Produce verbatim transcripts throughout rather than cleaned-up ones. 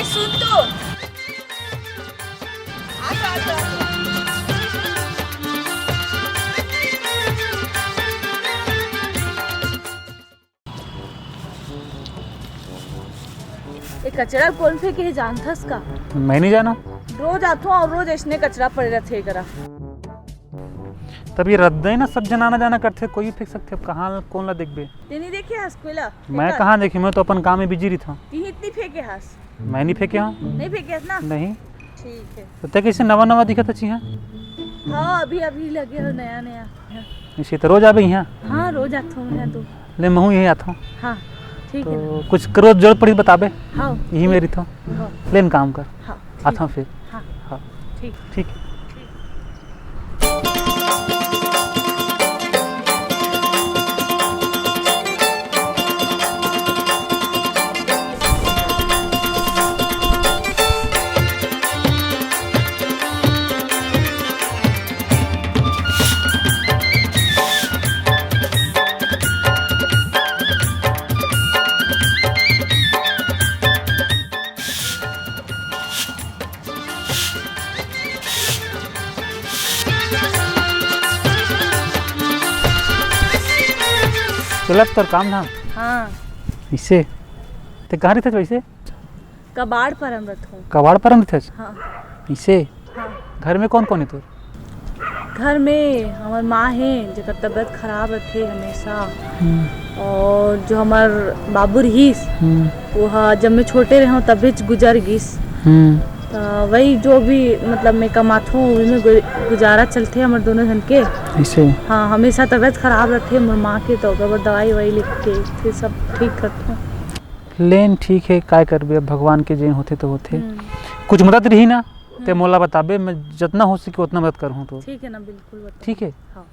सुन तो। आ जा, आ जा। ये कचरा कोन फेंके हे, जानथस का? मैं नहीं जाना। रोज आथो अउ रोज अइसने कचरा पड़े रथे करा। तब ये रद्दा हे ना, सब झन आना जाना करथे, कोई भी फेंक सकथे। अब कहाँ कोन ला देखबे? ते नहीं देखे हस कोई ला? मैं फेंकत? कहाँ देखे, मैं तो अपन काम में बिजी रहिथों। तिही इतनी फेंके हस। मैं नहीं फेंके हँव। नहीं फेंके हस ना? नहीं। ठीक हे। तो ते कइसे नवा नवा दिखत हस इहाँ? हाँ, अभी अभी लगे हो नया नया। इसे तो रोज आबे इहाँ? हाँ, रोज आथों मैं तो। ले, महूँ इही आथों। हाँ, ठीक हे ना। तो कुछ रोज जरूरत पड़ही बताबे। हाँ, इही ठीक। मेरी तो। हाँ। ले न काम कर। हाँ, ठीक। आथों फिर। हाँ। हाँ। ठीक। ठीक। चलत तोर काम धाम? हाँ। इसे? ते कहाँ रहिथस वैसे? कबाड़ परम रथों। कबाड़ परम रहिथस? हाँ। इसे? हाँ। घर में कौन कौन हे तोर? घर में हमर माँ हे, जेकर तबीयत खराब रथे हमेशा। हम्म। और जो हमर बाबू रहिस, हम्म। वो ह, जब मैं छोटे रहे तभी गुजर गिस। हम्म। त वही जो भी, मतलब, मैं कमाथों, वही में गु-, गुजारा चलथे हमर दोनों झन के। ऐसे? हाँ, हमेशा तबीयत खराब रथे हमर माँ के, तो ओकर बर दवाई ववाई लिख के फिर सब ठीक करथों। लेन ठीक हे, काय करबे, अब भगवान के जे होथे तो होथे। हम्म। कुछ मदद रही ना, ते हम्म। मोला बताबे, मैं जतना हो सके उतना मदद करहूँ तो। ठीक हे ना, बिल्कुल बताओ। ठीक हे? हाँ।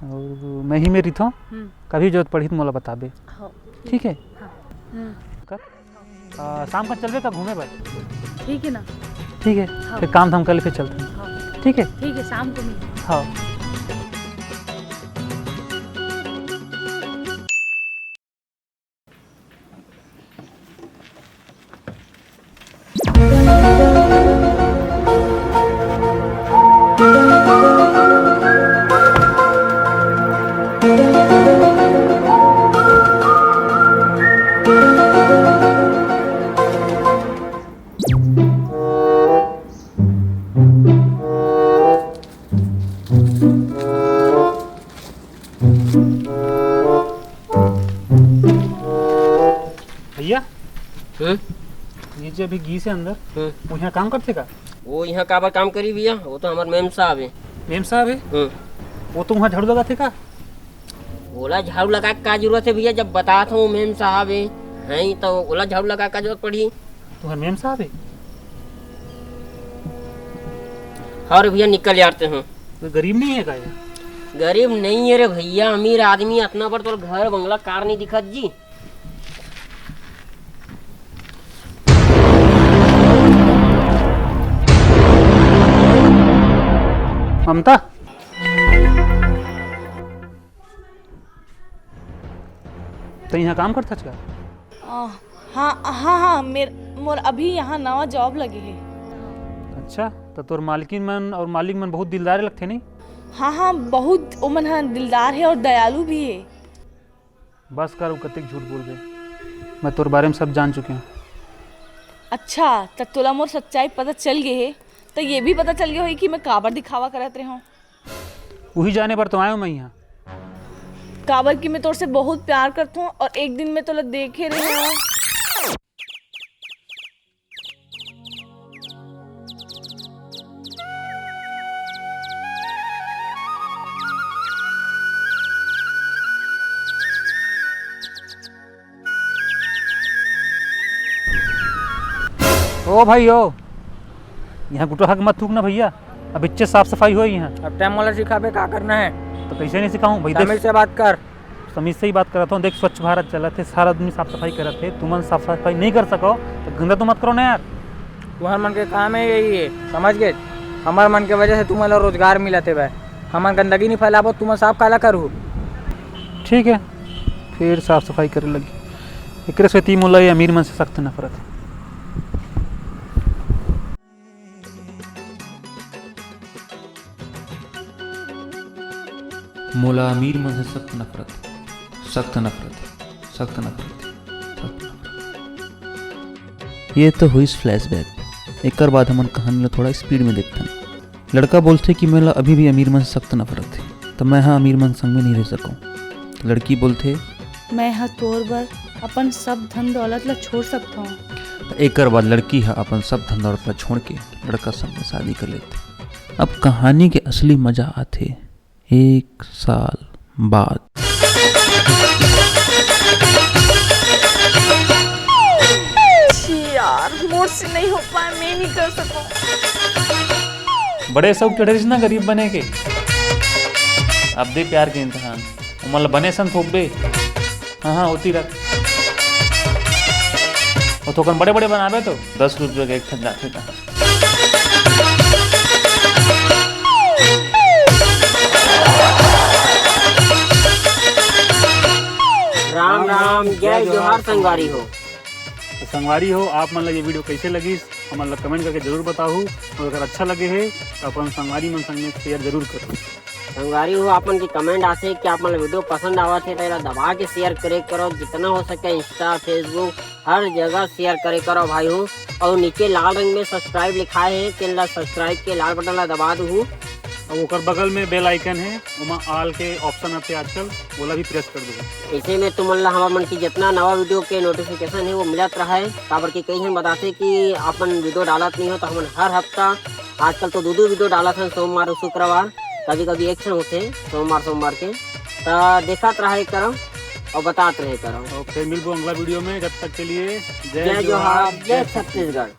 और मैं ही में रहिथों, हम्म। कभी जरूरत पड़ही तो मोला बताबे। हाँ। ठीक हे? हाँ। हम्म। कर। आ, शाम का चलबे का घूमे बर? ठीक हे ना? ठीक हे, हाँ। फिर काम धाम कर ले, फिर चलथन। हाँ। ठीक हे? ठीक हे, शाम को मिल। हाँ। भैया, हम्म? ये जो अभी गीस हे अंदर, हम्म। वो यहाँ काम करथे का? वो यहाँ काबर काम करही भैया? वो तो हमर मेम साहब हे। मेम साहब हे? हम्म। वो तो वहाँ झाड़ू लगाथे का? ओला झाड़ू लगा के का जरूरत हे भैया? जब बताथों मेम साहब हे, हैं, तो ओला झाड़ू लगा के का जरूरत पड़ही? तुम्हार मेम साहब हे? हाँ रे भैया, निकल यार ते हो। कोई गरीब नहीं हे का ये? गरीब नहीं हे रे भैया, अमीर आदमी। अतना बड़ तोर घर, बंगला, कार नहीं दिखत जी? ममता, तैं यहाँ काम करथस का? अ, हाँ, हाँ, हाँ, मेर-, मोर अभी यहाँ नवा जॉब लगे हे। अच्छा, त तोर मालकिन मन और मालिक मन बहुत दिलदार लगथे, नहीं? हाँ, हाँ, बहुत ओमन ह दिलदार हे और दयालु भी हे। बस कर, अउ कतेक झूठ बोलबे, मैं तोर बारे में सब जान चुके हूँ। अच्छा, त तोला मोर सच्चाई पता चल गे हे, त ये भी पता चल गे होही कि मैं काबर दिखावा करत रहे हूँ। उही जाने बर तो आए हूँ मैं यहाँ। काबर कि मैं तोर से बहुत प्यार करत हूँ और एक दिन मैं तोला देखे रहे हूँ। ओ भाई ओ, यहाँ गुटखा के मत थूक ना भैया, अब इच्चे साफ सफाई होई यहाँ। अब तैं मोला सिखाबे का करना हे? तो कैसे नहीं सिखाऊं भाई, देख तमीज से बात कर। तमीज से ही बात करत हूँ, देख स्वच्छ भारत चलत हे, सारा आदमी साफ सफाई करत हे, तुमन साफ सफाई नहीं कर सको तो गंदा तो मत करो ना यार। तुहर मन के काम हे यही हे, समझ गे? हमर मन के वजह से तुमन ला रोजगार मिलत हे भाई, हमन गंदगी नहीं फैलाबो, तुमन साफ काला करहू? ठीक हे, फिर साफ सफाई करे लगी। एकरे सेती मोला ये अमीर मन से सख्त नफरत हे। मोला अमीर मन से सख्त नफरत, सख्त नफरत, सख्त नफरत, सख्त नफरत। ये तो होइस flashback। एकर बाद हमन कहानी ला थोड़ा speed में देखथन। लड़का बोलथे कि मोला अभी भी अमीर मन से सख्त नफरत हे, त मैं ह अमीर मन संग में नहीं रह सकूं। त लड़की बोलथे, मैं ह तोर बर अपन सब धन दौलत ला छोड़ सकथंव। त एकर बाद लड़की ह अपन सब धन दौलत ला छोड़ के लड़का संग में शादी कर लेथे। अब कहानी के असली मजा आथे एक साल बाद। छी यार, मोर से नहीं हो पाए, मैं नहीं कर सकूं। बड़े शौक चढ़े रहिस ना गरीब बने के। अब दे प्यार के इम्तिहान, ओमन ल बने सन थोपबे। हाँ हाँ, ओती रख। ओ थोकन बड़े बड़े बनाबे तो दस रुपये के एक ठन जाथे कहाँ। राम राम, जय जोहार संगवारी हो। तो संगवारी हो, आप मन ला ये video कैसे लगिस, हमन ला comment करके जरूर बताहू। और अगर अच्छा लगे हे, तो अपन संगवारी मन संग में share जरूर करो। संगवारी हो, आप मन के comment आथे कि आप मन ला video पसंद आवत हे, तो एला दबा के share करे करो, जितना हो सके Insta, Facebook, हर जगह share करे करो भाई हो। और नीचे लाल रंग में subscribe लिखाए हे, तेन ला subscribe के लाल button ला दबा दूहू। और ओकर बगल में bell icon हे, ओमा all के option आथे आजकल, ओला भी press कर दो। ऐसे में तुमन ला हमर मन की जितना नवा video के notification हे, वो मिलत रहे, काबर कि कई झन बताथे कि अपन video डालत नहीं हो, तो हमन हर हफ्ता, आजकल तो दो दो video डालत हन, सोमवार और शुक्रवार, कभी कभी एक ठन होथे सोमवार सोमवार के। त देखत रहे करो और बतात रहे करो। और फिर मिलबो अगला video में, जब तक के लिए जय जय जोहार, जोहार, जय जय छत्तीसगढ़।